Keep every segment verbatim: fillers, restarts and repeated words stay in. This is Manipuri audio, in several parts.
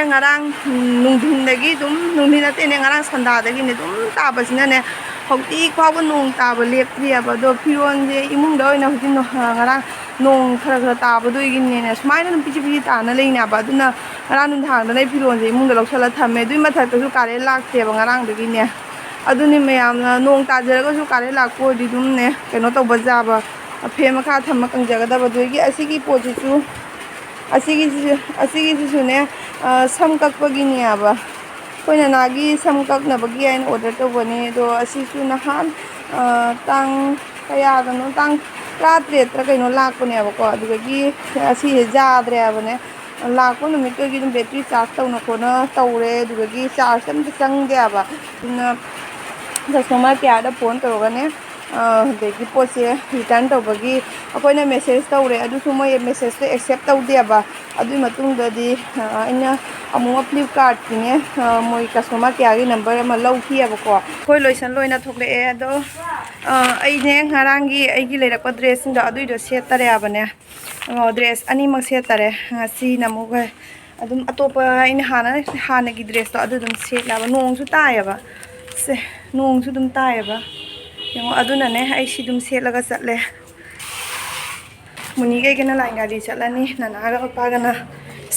ꯉꯔꯥꯡ ꯅꯨꯡꯊꯤꯟꯗꯒꯤ ꯑꯗꯨꯝ, ꯅꯨꯡꯊꯤꯟ ꯅꯠꯇꯦꯅꯦ, ꯉꯔꯥꯡ ꯁꯟꯗꯥꯗꯒꯤꯅꯦ ꯑꯗꯨꯝ ꯇꯥꯕꯁꯤꯅꯅꯦ, ꯍꯧꯖꯤꯛ ꯐꯥꯎꯕ ꯅꯣꯡ ꯇꯥꯕ ꯂꯦꯞꯇ꯭ꯔꯤꯑꯕ꯫ ꯑꯗꯣ ꯐꯤꯔꯣꯜꯁꯦ ꯏꯃꯨꯡꯗ ꯑꯣꯏꯅ ꯍꯧꯖꯤꯛ ꯅꯣ-, ꯉꯔꯥꯡ ꯅꯣꯡ ꯈꯔ ꯈꯔ ꯇꯥꯕꯗꯨꯒꯤꯅꯦꯅꯦ, ꯁꯨꯃꯥꯏꯅ ꯑꯗꯨꯝ ꯄꯤꯆꯤ ꯄꯤꯆꯤ ꯇꯥꯅ ꯂꯩꯅꯦꯕ꯫ ꯑꯗꯨꯅ ꯉꯔꯥꯡ ꯅꯨꯡꯗꯥꯡꯗꯅ ꯑꯩ ꯐꯤꯔꯣꯜꯁꯦ ꯏꯃꯨꯡꯗ ꯂꯧꯁꯜꯂ ꯊꯝꯃꯦ꯫ ꯑꯗꯨꯏ ꯃꯊꯛꯇꯁꯨ ꯀꯥꯔꯦꯟ ꯂꯥꯛꯇꯦꯕ ꯉꯔꯥꯡꯗꯒꯤꯅꯦ꯫ ꯑꯗꯨꯅꯤ ꯃꯌꯥꯝꯅ ꯅꯣꯡ ꯇꯥꯖꯔꯒꯁꯨ ꯀꯥꯔꯦꯟ ꯂꯥꯛꯄ ꯑꯣꯏꯔꯗꯤ ꯑꯗꯨꯝꯅꯦ ꯀꯩꯅꯣ ꯇꯧꯕ ꯌꯥꯕ, ꯐꯦꯟ ꯃꯈꯥ ꯊꯝꯃ ꯀꯪꯖꯒꯗꯕ꯫ ꯑꯗꯨꯒꯤ ꯑꯁꯤꯒꯤ ꯄꯣꯠꯁꯤꯁꯨ, ꯑꯁꯤꯒꯤꯁꯤꯁꯨ, ꯑꯁꯤꯒꯤꯁꯤꯁꯨꯅꯦ, ꯑ, ꯁꯝ ꯀꯛꯄꯒꯤꯅꯦꯕ꯫ ꯑꯩꯈꯣꯏ ꯅꯅꯥꯒꯤ ꯁꯝ ꯀꯛꯅꯕꯒꯤ ꯍꯥꯏꯅ ꯑꯣꯔꯗꯔ ꯇꯧꯕꯅꯦ꯫ ꯑꯗꯣ ꯑꯁꯤꯁꯨ ꯅꯍꯥꯟ, ꯑ, ꯇꯥꯡ ꯀꯌꯥꯗꯅꯣ, ꯇꯥꯡ ꯇꯔꯥꯇꯔꯦꯠꯇꯔ ꯀꯩꯅꯣ ꯂꯥꯛꯄꯅꯦꯕꯀꯣ꯫ ꯑꯗꯨꯗꯒꯤ ꯑꯁꯤꯁꯦ ꯌꯥꯗ꯭ꯔꯦꯕꯅꯦ꯫ ꯂꯥꯛꯄ ꯅꯨꯃꯤꯠꯇꯨꯒꯤ ꯑꯗꯨꯝ ꯕꯦꯇ꯭ꯔꯤ ꯆꯥꯔꯖ ꯇꯧꯅ ꯈꯣꯠꯅ ꯇꯧꯔꯦ꯫ ꯑꯗꯨꯗꯒꯤ ꯆꯥꯔꯖ ꯑꯝꯇ ꯆꯪꯗꯦꯕ꯫ ꯑꯗꯨꯅ ꯀꯁꯇꯃꯔ ꯀꯦꯌꯔꯗ ꯐꯣꯟ ꯇꯧꯔꯒꯅꯦ, ꯑ, ꯑꯗꯒꯤ ꯄꯣꯠꯁꯦ ꯔꯤꯇꯔꯟ ꯇꯧꯕꯒꯤ ꯑꯩꯈꯣꯏꯅ ꯃꯦꯁꯦꯖ ꯇꯧꯔꯦ꯫ ꯑꯗꯨꯁꯨ ꯃꯣꯏ ꯃꯦꯁꯦꯖꯇꯣ ꯑꯦꯛꯁꯦꯞ ꯇꯧꯗꯦꯕ꯫ ꯑꯗꯨꯒꯤ ꯃꯇꯨꯡꯗꯗꯤ, ꯑ, ꯑꯩꯅ ꯑꯃꯨꯛ ꯐ꯭ꯂꯤꯞꯀꯥꯔꯠꯀꯤꯅꯦ, ꯑ, ꯃꯣꯏ ꯀꯁꯇꯃꯔ ꯀꯦꯌꯔꯒꯤ ꯅꯝꯕꯔ ꯑꯃ ꯂꯧꯈꯤꯑꯕꯀꯣ꯫ ꯑꯩꯈꯣꯏ ꯂꯣꯏꯁꯟ ꯂꯣꯏꯅ ꯊꯣꯛꯂꯛꯑꯦ꯫ ꯑꯗꯣ, ꯑ, ꯑꯩꯅꯦ ꯉꯔꯥꯡꯒꯤ ꯑꯩꯒꯤ ꯂꯩꯔꯛꯄ ꯗ꯭ꯔꯦꯁꯁꯤꯡꯗꯣ ꯑꯗꯨꯏꯗꯣ ꯁꯦꯠꯇꯔꯦꯕꯅꯦ꯫ ꯑ, ꯗ꯭ꯔꯦꯁ ꯑꯅꯤꯃꯛ ꯁꯦꯠꯇꯔꯦ꯫ ꯉꯁꯤꯅ ꯑꯃꯨꯛ ꯑꯗꯨꯝ ꯑꯇꯣꯞꯄ ꯑꯩꯅ ꯍꯥꯟꯅ, ꯍꯥꯟꯅꯒꯤ ꯗ꯭ꯔꯦꯁꯇꯣ ꯑꯗꯨ ꯑꯗꯨꯝ ꯁꯦꯠꯂꯦꯕ꯫ ꯅꯣꯡꯁꯨ ꯇꯥꯏꯌꯦꯕ꯫ ꯁꯦ, ꯅꯣꯡꯁꯨ ꯑꯗꯨꯝ ꯇꯥꯏꯌꯦꯕ꯫ ꯌꯦꯡꯉꯣ, ꯑꯗꯨꯅꯅꯦ ꯑꯩ ꯁꯤ ꯑꯗꯨꯝ ꯁꯦꯠꯂꯒ ꯆꯠꯂꯦ꯫ ꯃꯨꯅꯤꯒ ꯑꯩꯒꯅ ꯂꯥꯏꯟ ꯒꯥꯔꯤ ꯆꯠꯂꯅꯤ, ꯅꯅꯥꯒ ꯃꯄꯥꯒꯅ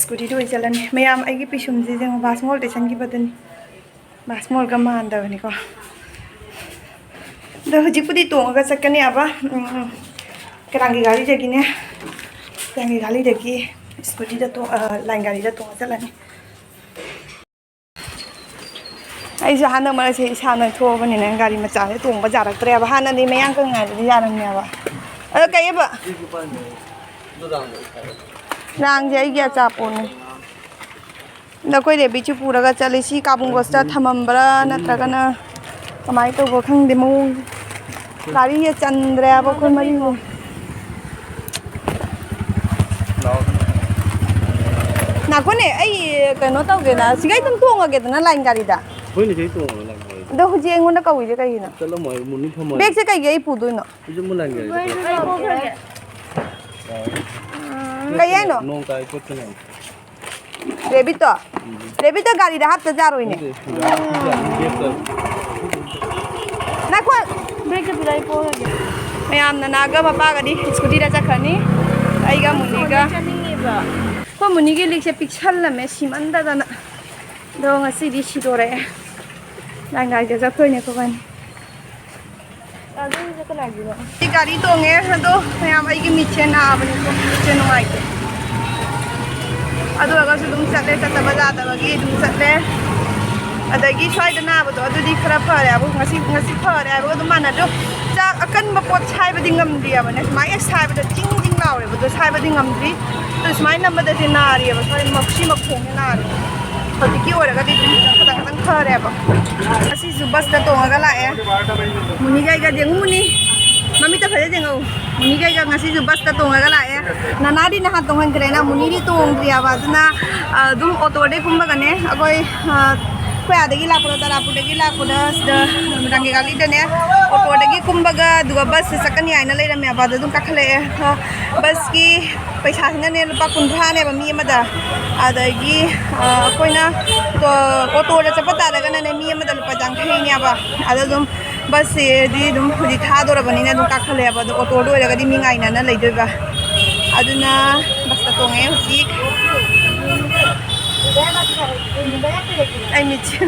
ꯁ꯭ꯀꯨꯇꯤꯗ ꯑꯣꯏꯅ ꯆꯠꯂꯅꯤ꯫ ꯃꯌꯥꯝ, ꯑꯩꯒꯤ ꯄꯤꯁꯨꯝꯁꯦ ꯌꯦꯡꯉꯣ, ꯕꯥꯁ ꯃꯣꯜꯗ ꯆꯪꯈꯤꯕꯗꯨꯅꯤ꯫ ꯕꯥꯁ ꯃꯣꯜꯒ ꯃꯥꯟꯗꯕꯅꯤꯀꯣ꯫ ꯑꯗꯣ ꯍꯧꯖꯤꯛꯄꯨꯗꯤ ꯇꯣꯡꯉꯒ ꯆꯠꯀꯅꯤ ꯍꯥꯏꯕ꯫ ꯎꯝ, ꯀꯅꯥꯒꯤ ꯒꯥꯔꯤꯗꯒꯤꯅꯦ? ꯀꯅꯥꯒꯤ ꯒꯥꯔꯤꯗꯒꯤ ꯁ꯭ꯀꯨꯇꯤꯗ ꯇꯣꯡ-, ꯑ, ꯂꯥꯏꯟ ꯒꯥꯔꯤꯗ ꯇꯣꯡꯉ ꯆꯠꯂꯅꯤ꯫ ꯑꯩꯁꯨ ꯍꯟꯗꯛ ꯃꯔꯛꯁꯦ ꯏꯁꯥ ꯅꯣꯏꯊꯣꯛꯑꯕꯅꯤꯅ ꯒꯥꯔꯤ ꯃꯆꯥꯁꯦ ꯇꯣꯡꯕ ꯌꯥꯔꯛꯇ꯭ꯔꯦꯕ꯫ ꯍꯥꯟꯅꯗꯤ ꯃꯌꯥꯡ ꯀꯪꯉꯤꯉꯩꯗꯗꯤ ꯌꯥꯔꯝꯃꯦꯕ꯫ ꯑꯗꯣ ꯀꯩꯑꯕ? ꯔꯥꯡꯁꯦ ꯑꯩꯒꯤ ꯑꯆꯥꯄꯣꯠꯅꯤ꯫ ꯑꯗ ꯑꯩꯈꯣꯏ ꯔꯦꯕꯤꯠꯁꯨ ꯄꯨꯔꯒ ꯆꯠꯂꯤ꯫ ꯁꯤ ꯀꯥꯕꯨꯡ ꯕꯁꯇ ꯊꯝꯃꯝꯕ꯭ꯔꯥ ꯅꯠꯇ꯭ꯔꯒꯅ ꯀꯃꯥꯏꯅ ꯇꯧꯕ ꯈꯪꯗꯦ ꯃꯑꯣꯡ꯫ ꯒꯥꯔꯤꯁꯦ ꯆꯟꯗ꯭ꯔꯦꯕ ꯑꯩꯈꯣꯏ ꯃꯔꯤꯁꯦ꯫ ꯉꯥꯏꯈꯣꯅꯦ, ꯑꯩ ꯀꯩꯅꯣ ꯇꯧꯒꯦꯅ, ꯁꯤꯒꯩ ꯑꯗꯨꯝ ꯇꯣꯡꯉꯒꯦꯗꯅ ꯂꯥꯏꯟ ꯒꯥꯔꯤꯗ꯫ ꯑꯩꯈꯣꯏꯅ ꯁꯤꯗꯩ ꯇꯣꯡꯉꯒ ꯂꯥꯛꯄ ꯑꯣꯏꯗꯤ꯫ ꯑꯗꯣ ꯍꯧꯖꯤꯛ ꯑꯩꯉꯣꯟꯗ ꯀꯧꯏꯁꯦ ꯀꯩꯒꯤꯅꯣ? ꯆꯠꯂꯝꯃꯣ, ꯍꯥꯏ, ꯃꯨꯟꯅꯤ ꯐꯝꯃꯣ, ꯍꯥꯏ꯫ ꯕꯦꯒꯁꯦ ꯀꯩꯒꯤ ꯑꯩ ꯄꯨꯗꯣꯏꯅꯣ? ꯑꯩꯁꯨ ꯃꯨꯟ ꯂꯥꯏꯟ ꯒꯥꯔꯤꯗ ꯆꯠꯂꯦ꯫ ꯀꯩ ꯍꯥꯏꯅꯣ? ꯅꯣꯡ ꯇꯥꯏ ꯈꯣꯠꯇꯅ꯫ ꯔꯦꯕꯤꯠꯇꯣ? ꯔꯦꯕꯤꯠꯇꯣ ꯒꯥꯔꯤꯗ ꯍꯥꯞꯇ ꯌꯥꯔꯣꯏꯅꯦ꯫ ꯉꯥꯏꯈꯣ꯫ ꯕ꯭ꯔꯦꯛꯇ ꯄꯤꯔꯛꯑꯣ, ꯑꯩ ꯄꯣꯔꯒꯦ꯫ ꯃꯌꯥꯝ ꯅꯅꯥꯒ ꯃꯄꯥꯒꯗꯤ ꯁ꯭ꯀꯨꯇꯤꯗ ꯆꯠꯈ꯭ꯔꯅꯤ꯫ ꯑꯩꯒ ꯃꯨꯅꯤꯒ꯫ ꯆꯠꯅꯤꯡꯉꯦꯕ꯫ ꯑꯩꯈꯣꯏ ꯃꯨꯅꯤꯒꯤ ꯂꯤꯛꯁꯦ ꯄꯤꯛꯁꯜꯂꯝꯃꯦ ꯁꯤꯃꯟꯗꯗꯅ꯫ ꯑꯗꯣ ꯉꯁꯤꯗꯤ ꯁꯤꯗꯣꯔꯛꯑꯦ꯫ ꯂꯥꯏꯟ ꯒꯥꯔꯤꯗ ꯆꯠꯇꯣꯏꯅꯦ ꯑꯩꯈꯣꯏꯕꯥꯅꯤ꯫ ꯑꯗꯨ ꯀꯅꯥꯒꯤꯅꯣ? ꯑꯩ ꯒꯥꯔꯤ ꯇꯣꯡꯉꯦ, ꯑꯗꯣ ꯃꯌꯥꯝ ꯑꯩꯒꯤ ꯃꯤꯠꯁꯦ ꯅꯥꯕꯅꯤꯀꯣ, ꯃꯤꯠꯁꯦ ꯅꯨꯡꯉꯥꯏꯇꯦ꯫ ꯑꯗꯨ ꯑꯣꯏꯔꯒꯁꯨ ꯑꯗꯨꯝ ꯆꯠꯂꯦ, ꯆꯠꯇꯕ ꯌꯥꯗꯕꯒꯤ ꯑꯗꯨꯝ ꯆꯠꯂꯦ꯫ ꯑꯗꯒꯤ ꯁ꯭ꯋꯥꯏꯗ ꯅꯥꯕꯗꯣ ꯑꯗꯨꯗꯤ ꯈꯔ ꯐꯔꯦ ꯍꯥꯏꯕ, ꯉꯁꯤ, ꯉꯁꯤ ꯐꯔꯦ ꯍꯥꯏꯕꯒ ꯑꯗꯨꯝ ꯃꯥꯟꯅꯗ꯭ꯔꯣ? ꯆꯥꯛ ꯑꯀꯟꯕ ꯄꯣꯠ ꯁꯥꯏꯕꯗꯤ ꯉꯝꯗ꯭ꯔꯤꯑꯕꯅꯦ, ꯁꯨꯃꯥꯏꯅ ꯍꯦꯛ ꯁꯥꯏꯕꯗ ꯆꯤꯡ ꯆꯤꯡ ꯂꯥꯎꯔꯦꯕ, ꯑꯗꯣ ꯁꯥꯏꯕꯗꯤ ꯉꯝꯗ꯭ꯔꯤ꯫ ꯑꯗꯣ ꯁꯨꯃꯥꯏꯅ ꯅꯝꯕꯗꯗꯤ ꯅꯥꯔꯤꯑꯕ, ꯁ꯭ꯋꯥꯏ ꯃꯈꯨ-, ꯁꯤ ꯃꯈꯣꯡꯁꯦ ꯅꯥꯔꯤ꯫ ꯍꯧꯖꯤꯛꯀꯤ ꯑꯣꯏꯔꯒꯗꯤ ꯑꯗꯨꯝ ꯈꯤꯇꯪ ꯈꯤꯇꯪ ꯐꯔꯦꯕ꯫ ꯉꯁꯤꯁꯨ ꯕꯁꯇ ꯇꯣꯡꯉꯒ ꯂꯥꯛꯑꯦ꯫ ꯃꯨꯅꯤꯒ ꯑꯩꯒ꯫ ꯌꯦꯡꯉꯨ ꯃꯨꯅꯤ, ꯃꯃꯤꯠꯇ ꯐꯖꯅ ꯌꯦꯡꯉꯧ꯫ ꯃꯨꯅꯤꯒ ꯑꯩꯒ ꯉꯁꯤꯁꯨ ꯕꯁꯇ ꯇꯣꯡꯉꯒ ꯂꯥꯛꯑꯦ꯫ ꯅꯅꯥꯗꯤ ꯅꯍꯥꯟ ꯇꯣꯡꯍꯟꯈ꯭ꯔꯦꯅ, ꯃꯨꯅꯤꯗꯤ ꯇꯣꯡꯗ꯭ꯔꯤꯑꯕ꯫ ꯑꯗꯨꯅ, ꯑ, ꯑꯗꯨꯝ ꯑꯣꯇꯣꯗꯩ ꯀꯨꯝꯃꯒꯅꯦ ꯑꯩꯈꯣꯏ, ꯑ, ꯑꯩꯈꯣꯏ ꯑꯥꯗꯒꯤ ꯂꯥꯛꯄꯗꯣ, ꯇꯔꯥꯄꯨꯔꯗꯒꯤ ꯂꯥꯛꯄꯗ ꯁꯤꯗ ꯔꯥꯡꯒꯤ ꯒꯥꯂꯤꯗꯅꯦ ꯑꯣꯇꯣꯗꯒꯤ ꯀꯨꯝꯕꯒ ꯑꯗꯨꯒ ꯕꯁꯁꯦ ꯆꯠꯀꯅꯤ ꯍꯥꯏꯅ ꯂꯩꯔꯝꯃꯦꯕ꯫ ꯑꯗ ꯑꯗꯨꯝ ꯀꯥꯈꯠꯂꯛꯑꯦ꯫ ꯑ, ꯕꯁꯀꯤ ꯄꯩꯁꯥꯁꯤꯅꯅꯦ ꯂꯨꯄꯥ ꯀꯨꯟꯊ꯭ꯔꯥꯅꯦꯕ ꯃꯤ ꯑꯃꯗ꯫ ꯑꯗꯒꯤ, ꯑ, ꯑꯩꯈꯣꯏꯅ, ꯑ, ꯑꯣꯇꯣꯗ ꯆꯠꯄ ꯇꯥꯔꯒꯅꯅꯦ ꯃꯤ ꯑꯃꯗ ꯂꯨꯄꯥ ꯌꯥꯡꯈꯩꯅꯦꯕ꯫ ꯑꯗ ꯑꯗꯨꯝ ꯕꯁꯁꯤꯗꯤ ꯑꯗꯨꯝ ꯍꯧꯖꯤꯛ ꯊꯥꯗꯣꯔꯕꯅꯤꯅ ꯑꯗꯨꯝ ꯀꯥꯈꯠꯂꯛꯑꯦꯕ꯫ ꯑꯗꯣ ꯑꯣꯇꯣꯗ ꯑꯣꯏꯔꯒꯗꯤ ꯃꯤ ꯉꯥꯏꯅꯅ ꯂꯩꯗꯣꯏꯕ꯫ ꯑꯗꯨꯅ ꯕꯁꯇ ꯇꯣꯡꯉꯦ ꯍꯧꯖꯤꯛ꯫ ꯑꯩ ꯃꯤꯠꯁꯦ꯫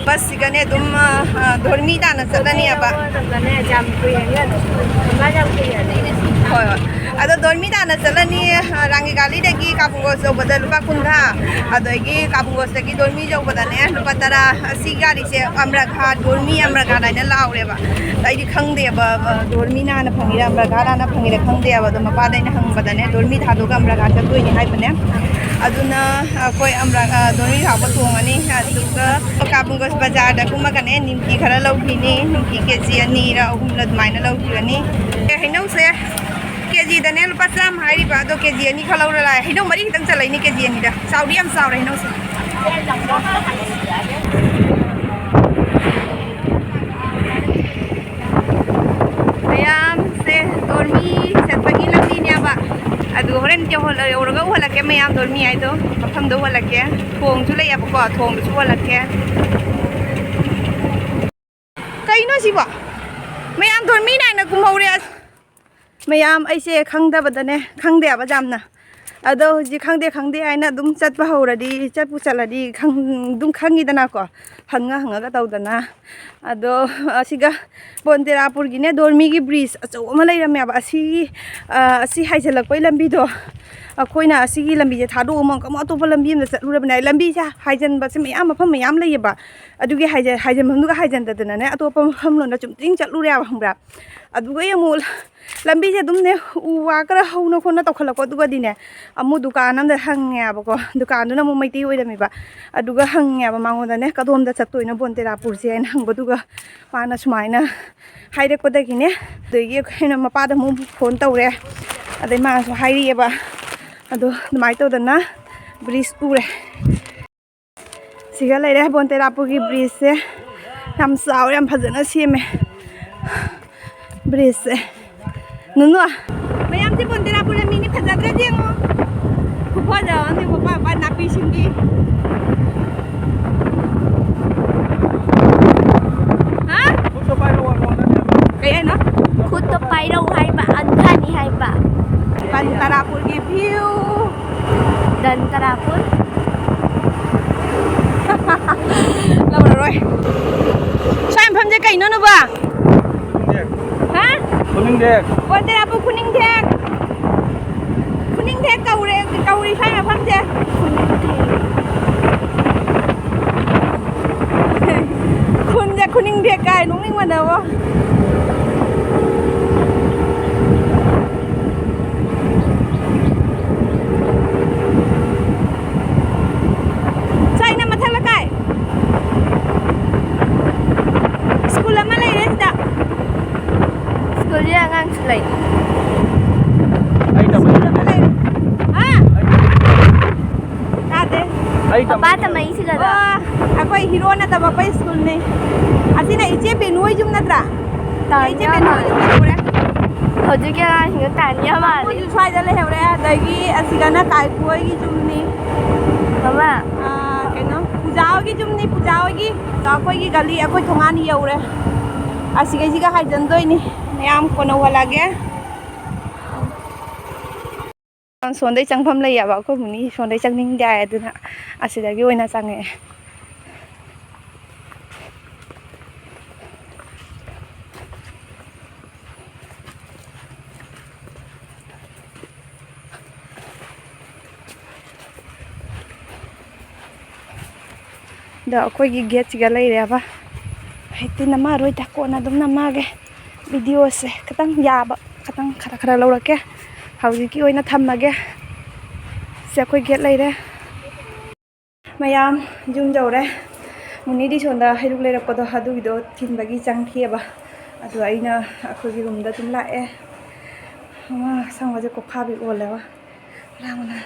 ꯕꯁꯁꯤꯒꯅꯦ ꯑꯗꯨꯝ, ꯑ, ꯑ, ꯙꯣꯔꯃꯤ ꯇꯥꯟꯅ ꯆꯠꯂꯅꯦꯕ꯫ ꯌꯥꯝ ꯀꯨꯏꯔꯅꯤ ꯑꯗꯨꯝ꯫ ꯌꯥꯝ ꯀꯨꯏꯔꯅꯤ꯫ ꯍꯣꯏ, ꯍꯣꯏ꯫ ꯑꯗꯣ ꯙꯣꯔꯃꯤ ꯇꯥꯟꯅ ꯆꯠꯂꯅꯤ, ꯑ, ꯔꯥꯡꯒꯤ ꯒꯥꯂꯤꯗꯒꯤ ꯀꯥꯕꯨꯡꯒꯣꯁ ꯌꯧꯕꯗ ꯂꯨꯄꯥ ꯀꯨꯟꯊ꯭ꯔꯥ, ꯑꯗꯒꯤ ꯀꯥꯕꯨꯡꯒꯣꯁꯇꯒꯤ ꯙꯣꯔꯃꯤ ꯌꯧꯕꯗꯅꯦ ꯂꯨꯄꯥ ꯇꯔꯥ꯫ ꯑꯁꯤ ꯒꯥꯔꯤꯁꯦ ꯑꯃꯔꯥ ꯘꯥꯠ, ꯙꯣꯔꯃꯤ ꯑꯃꯔꯥ ꯘꯥꯠ ꯍꯥꯏꯅ ꯂꯥꯎꯔꯦꯕ꯫ ꯑꯩꯗꯤ ꯈꯪꯗꯦꯕ, ꯑ, ꯙꯣꯔꯃꯤꯅ ꯍꯥꯟꯅ ꯐꯪꯉꯤꯔꯥ ꯑꯃꯔꯥ ꯘꯥꯠ ꯍꯥꯟꯅ ꯐꯪꯉꯤꯔꯥ ꯈꯪꯗꯦꯕ꯫ ꯑꯗꯣ ꯃꯄꯥꯗ ꯑꯩꯅ ꯍꯪꯕꯗꯅꯦ ꯙꯣꯔꯃꯤ ꯊꯥꯗꯣꯛꯑꯒ ꯑꯃꯔꯥ ꯘꯥꯠ ꯆꯠꯇꯣꯏꯅꯦ ꯍꯥꯏꯕꯅꯦ꯫ ꯑꯗꯨꯅ ꯑꯩꯈꯣꯏ ꯑꯃꯔꯥ-, ꯑ, ꯙꯣꯔꯃꯤ ꯐꯥꯎꯕ ꯇꯣꯡꯉꯅꯤ꯫ ꯑꯗꯨꯒ ꯀꯥꯕꯨꯡꯒꯣꯁ ꯕꯖꯥꯔꯗ ꯀꯨꯝꯃꯒꯅꯦ ꯅꯤꯝꯀꯤ ꯈꯔ ꯂꯧꯈꯤꯅꯤ꯫ ꯅꯤꯝꯀꯤ ꯀꯦ ꯖꯤ ꯑꯅꯤꯔ ꯑꯍꯨꯝꯂ ꯑꯗꯨꯃꯥꯏꯅ ꯂꯧꯈꯤꯒꯅꯤ꯫ ꯑꯦ, ꯍꯩꯅꯧꯁꯦ ꯀꯦ ꯖꯤꯗꯅꯦ ꯂꯨꯄꯥ ꯆꯥꯝꯃ ꯍꯥꯏꯔꯤꯕ, ꯑꯗꯣ ꯀꯦ ꯖꯤ ꯑꯅꯤ ꯈꯛ ꯂꯧꯔ ꯂꯥꯛꯑꯦ꯫ ꯍꯩꯅꯧ ꯃꯔꯤ ꯈꯛꯇꯪ ꯆꯠꯂꯛꯏꯅꯦ ꯀꯦ ꯖꯤ ꯑꯅꯤꯗ꯫ ꯆꯥꯎꯗꯤ ꯌꯥꯝ ꯆꯥꯎꯔꯦ ꯍꯩꯅꯧꯁꯦ꯫ ꯃꯌꯥꯝꯁꯦ ꯗꯣꯔꯃꯤ ꯆꯠꯄꯒꯤ ꯂꯝꯕꯤꯅꯦꯕ꯫ ꯑꯗꯨ ꯍꯣꯔꯦꯟ ꯌꯧꯍꯜꯂ-, ꯌꯧꯔꯒ ꯎꯍꯜꯂꯛꯀꯦ ꯃꯌꯥꯝ, ꯗꯣꯔꯃꯤ ꯍꯥꯏꯗꯣ ꯃꯐꯝꯗꯣ ꯎꯍꯜꯂꯛꯀꯦ꯫ ꯊꯣꯡꯁꯨ ꯂꯩꯌꯦꯕꯀꯣ, ꯊꯣꯡꯗꯨꯁꯨ ꯎꯍꯜꯂꯛꯀꯦ꯫ ꯀꯩꯅꯣ ꯁꯤꯕꯣ? ꯃꯌꯥꯝ ꯗꯣꯔꯃꯤ ꯅꯥꯏꯅ ꯀꯨꯝꯍꯧꯔꯦ꯫ ꯑꯁ, ꯃꯌꯥꯝ, ꯑꯩꯁꯦ ꯈꯪꯗꯕꯗꯅꯦ, ꯈꯪꯗꯦ ꯍꯥꯏꯕ ꯌꯥꯝꯅ꯫ ꯑꯗꯣ ꯍꯧꯖꯤꯛ ꯈꯪꯗꯦ ꯈꯪꯗꯦ ꯍꯥꯏꯅ ꯑꯗꯨꯝ ꯆꯠꯄ ꯍꯧꯔꯗꯤ, ꯆꯠꯄꯨ ꯆꯠꯂꯗꯤ ꯈꯪ-, ꯑꯗꯨꯝ ꯈꯪꯉꯤꯗꯅꯀꯣ, ꯍꯪꯉ ꯍꯪꯉꯒ ꯇꯧꯗꯅ꯫ ꯑꯗꯣ ꯑꯁꯤꯒ ꯕꯣꯟꯇꯦꯔꯥꯄꯨꯔꯒꯤꯅꯦ, ꯗꯣꯔꯃꯤꯒꯤ ꯕ꯭ꯔꯤꯖ ꯑꯆꯧꯕ ꯑꯃ ꯂꯩꯔꯝꯃꯦꯕ꯫ ꯑꯁꯤꯒꯤ, ꯑ, ꯑꯁꯤ ꯍꯥꯏꯖꯤꯜꯂꯛꯄꯩ ꯂꯝꯕꯤꯗꯣ, ꯑꯩꯈꯣꯏꯅ ꯑꯁꯤꯒꯤ ꯂꯝꯕꯤꯁꯦ ꯊꯥꯗꯣꯛꯑꯝꯃꯒ ꯑꯃꯨꯛ ꯑꯇꯣꯞꯄ ꯂꯝꯕꯤ ꯑꯃꯗ ꯆꯠꯂꯨꯔꯕꯅꯦ꯫ ꯂꯝꯕꯤꯁꯦ ꯍꯥꯏꯖꯤꯟꯕꯁꯦ ꯃꯌꯥꯝ, ꯃꯐꯝ ꯃꯌꯥꯝ ꯂꯩꯌꯦꯕ꯫ ꯑꯗꯨꯒꯤ ꯍꯥꯏꯖ-, ꯍꯥꯏꯖꯤꯟꯐꯝꯗꯨꯒ ꯍꯥꯏꯖꯤꯟꯗꯗꯅꯅꯦ, ꯑꯇꯣꯞꯄ ꯃꯐꯝ ꯂꯣꯝꯗ ꯆꯨꯝꯗ꯭ꯔꯤꯡ ꯆꯠꯂꯨꯔꯦꯕ, ꯈꯪꯕ꯭ꯔꯥ? ꯑꯗꯨꯒ ꯑꯃꯨꯛ ꯂꯝꯕꯤꯁꯦ ꯑꯗꯨꯝꯅꯦ, ꯎ ꯋꯥ ꯈꯔ ꯍꯧꯅ ꯈꯣꯠꯅ ꯇꯧꯈꯠꯂꯛꯄ꯫ ꯑꯗꯨꯒꯗꯤꯅꯦ, ꯑꯃꯨꯛ ꯗꯨꯀꯥꯟ ꯑꯃꯗ ꯍꯪꯉꯦꯕꯀꯣ, ꯗꯨꯀꯥꯟꯗꯨꯅ ꯑꯃꯨꯛ ꯃꯩꯇꯩ ꯑꯣꯏꯔꯝꯃꯦꯕ꯫ ꯑꯗꯨꯒ ꯍꯪꯉꯦꯕ ꯃꯉꯣꯟꯗꯅꯦ, "ꯀꯗꯣꯝꯗ ꯆꯠꯇꯣꯏꯅꯣ ꯕꯣꯟꯇꯦꯔꯥꯄꯨꯔꯁꯦ?" ꯍꯥꯏꯅ ꯍꯪꯕꯗꯨꯒ, ꯃꯥꯅ ꯁꯨꯃꯥꯏꯅ ꯍꯥꯏꯔꯛꯄꯗꯒꯤꯅꯦ, ꯑꯗꯒꯤ ꯑꯩꯈꯣꯏꯅ ꯃꯄꯥꯗ ꯑꯃꯨꯛ ꯐꯣꯟ ꯇꯧꯔꯦ, ꯑꯗꯩ ꯃꯥꯅꯁꯨ ꯍꯥꯏꯔꯛꯑꯦꯕ꯫ ꯑꯗꯣ ꯑꯗꯨꯃꯥꯏꯅ ꯇꯧꯗꯅ ꯕ꯭ꯔꯤꯖ ꯎꯔꯦ꯫ ꯁꯤꯒ ꯂꯩꯔꯦ ꯕꯣꯟꯇꯦꯔꯥꯄꯨꯔꯒꯤ ꯕ꯭ꯔꯤꯖꯁꯦ꯫ ꯌꯥꯝ ꯆꯥꯎꯔꯦ, ꯌꯥꯝ ꯐꯖꯅ ꯁꯦꯝꯃꯦ ꯕ꯭ꯔꯤꯖꯁꯦ꯫ ꯅꯨꯅꯨ, ꯃꯌꯥꯝꯁꯦ ꯕꯣꯟꯇꯦꯔꯥꯄꯨꯔ ꯂꯝꯕꯤꯅꯤ, ꯐꯖꯗ꯭ꯔꯗꯤ ꯌꯦꯡꯉꯣ꯫ ꯈꯨꯐꯖ ꯑꯃꯅꯤ, ꯃꯄꯥꯟ ꯃꯄꯥꯟ ꯅꯥꯄꯤꯁꯤꯡꯗꯤ꯫ ꯍꯥ? ꯀꯩ ꯍꯥꯏꯅꯣ? ꯈꯨꯠꯇꯣ ꯄꯥꯏꯔꯛꯎ ꯍꯥꯏꯕ, ꯑꯟꯊꯅꯤ ꯍꯥꯏꯕ꯫ ꯕꯟꯇꯥꯔꯥꯄꯨꯔꯒꯤ view꯫ ꯗꯟ ꯇꯔꯥꯄꯨꯔ꯫ ꯂꯧꯔꯔꯣꯏ꯫ ꯁ꯭ꯋꯥꯏ ꯃꯐꯝꯁꯦ ꯀꯩꯅꯣ, ꯅꯨꯕ? ꯍꯥ? ꯈꯨꯅꯤꯡꯊꯦꯛ꯫ ꯕꯣꯟꯇꯦꯔꯥꯄꯨꯔ ꯈꯨꯅꯤꯡꯊꯦꯛ꯫ ꯈꯨꯅꯤꯡꯊꯦꯛ ꯀꯧꯔꯦ, ꯀꯧꯔꯤ ꯁ꯭ꯋꯥꯏ ꯃꯐꯝꯁꯦ꯫ ꯈꯨꯟꯁꯦ ꯈꯨꯅꯤꯡꯊꯦꯛ ꯀꯥꯏ, ꯅꯣꯛꯅꯤꯡꯕꯅꯕꯣ꯫ ꯁ꯭ꯋꯥꯏꯅ ꯃꯊꯛ ꯂꯩꯀꯥꯏ꯫ ꯁ꯭ꯀꯨꯜ ꯑꯃ ꯂꯩꯔꯦ ꯁꯤꯗ꯫ ꯁ꯭ꯀꯨꯜꯁꯤꯗ ꯑꯉꯥꯡꯁꯨ ꯂꯩ꯫ ꯑꯩ ꯇꯝꯃꯛꯏ꯫ ꯁ꯭ꯀꯨꯜ ꯑꯃ ꯂꯩꯔꯦ꯫ ꯍꯥ? ꯑꯩ ꯇꯥꯗꯦ꯫ ꯑꯩ ꯄꯄꯥ ꯇꯝꯃꯛꯏ꯫ ꯇꯝꯃꯛꯏꯁꯤꯒꯗ꯫ ꯑꯣ, ꯑꯩꯈꯣꯏ ꯍꯤꯔꯣꯅ ꯇꯝꯃꯛꯄ ꯁ꯭ꯀꯨꯜꯅꯤ꯫ ꯑꯁꯤꯅ ꯏꯆꯦ ꯕꯦꯅꯨ ꯍꯣꯏ ꯌꯨꯝ ꯅꯠꯇ꯭ꯔꯥ? ꯇꯥꯟ ꯏꯆꯦ ꯕꯦꯅꯨ ꯍꯣꯏ ꯌꯨꯝ ꯌꯧꯔꯦ꯫ ꯍꯧꯖꯤꯛꯀꯤ ꯑꯉꯥꯡꯁꯤꯡꯗꯣ ꯇꯥꯟ ꯌꯥꯝ ꯃꯥꯜꯂꯤ꯫ ꯑꯩꯈꯣꯏꯁꯨ ꯁ꯭ꯋꯥꯏꯗ ꯂꯩꯍꯧꯔꯦ꯫ ꯑꯗꯒꯤ ꯑꯁꯤꯒꯅ ꯀꯥꯏꯀꯨ ꯍꯣꯏꯒꯤ ꯌꯨꯝꯅꯤ꯫ ꯃꯃꯥ꯫ ꯑꯥ, ꯀꯩꯅꯣ, ꯄꯨꯖꯥ ꯍꯣꯏꯒꯤ ꯌꯨꯝꯅꯤ, ꯄꯨꯖꯥ ꯍꯣꯏꯒꯤ꯫ ꯑꯩꯈꯣꯏꯒꯤ ꯒꯂꯤ, ꯑꯩꯈꯣꯏ ꯊꯣꯡꯒꯥꯟ ꯌꯧꯔꯦ꯫ ꯑꯁꯤꯒꯩꯁꯤꯒ ꯍꯥꯏꯖꯟꯗꯣꯏꯅꯤ꯫ ꯃꯌꯥꯝ ꯀꯣꯟꯅ ꯎꯍꯜꯂꯛꯑꯒꯦ꯫ ꯁꯣꯟꯗꯩ ꯆꯪꯐꯝ ꯂꯩꯌꯦꯕ, ꯑꯩꯈꯣꯏ ꯃꯨꯅꯤ ꯁꯣꯟꯗꯩ ꯆꯪꯅꯤꯡꯗꯦ ꯍꯥꯏ, ꯑꯗꯨꯅ ꯑꯁꯤꯗꯒꯤ ꯑꯣꯏꯅ ꯆꯪꯉꯛꯑꯦ꯫ ꯑꯗꯣ ꯑꯩꯈꯣꯏꯒꯤ ꯒꯦꯠꯁꯤꯒ ꯂꯩꯔꯦꯕ꯫ ꯍꯧꯖꯤꯛꯇꯤ ꯅꯝꯃꯛꯑꯔꯣꯏꯗ, ꯀꯣꯟꯅ ꯑꯗꯨꯝ ꯅꯝꯃꯛꯑꯒꯦ꯫ ꯚꯤꯗꯤꯑꯣꯁꯦ ꯈꯤꯇꯪ ꯌꯥꯕ, ꯈꯤꯇꯪ ꯈꯔ ꯈꯔ ꯂꯧꯔꯛꯀꯦ꯫ ꯍꯧꯖꯤꯛꯀꯤ ꯑꯣꯏꯅ ꯊꯝꯃꯒꯦ꯫ ꯁꯦ, ꯑꯩꯈꯣꯏ ꯒꯦꯠ ꯂꯩꯔꯦ꯫ ꯃꯌꯥꯝ ꯌꯨꯝ ꯌꯧꯔꯦ꯫ ꯃꯨꯅꯤꯗꯤ ꯁꯣꯝꯗ ꯍꯩꯔꯨꯛ ꯂꯩꯔꯛꯄꯗꯣ ꯑꯗꯨꯒꯤꯗꯣ ꯊꯤꯟꯕꯒꯤ ꯆꯪꯈꯤꯑꯕ꯫ ꯑꯗꯣ ꯑꯩꯅ ꯑꯩꯈꯣꯏꯒꯤ ꯔꯨꯝꯗ ꯑꯗꯨꯝ ꯂꯥꯛꯑꯦ꯫ ꯑꯃ ꯑꯁꯪꯕꯁꯦ ꯀꯣꯛꯐꯥꯕꯤ ꯑꯣꯜꯂꯦꯕ꯫ ꯂꯥꯡꯕꯅ꯫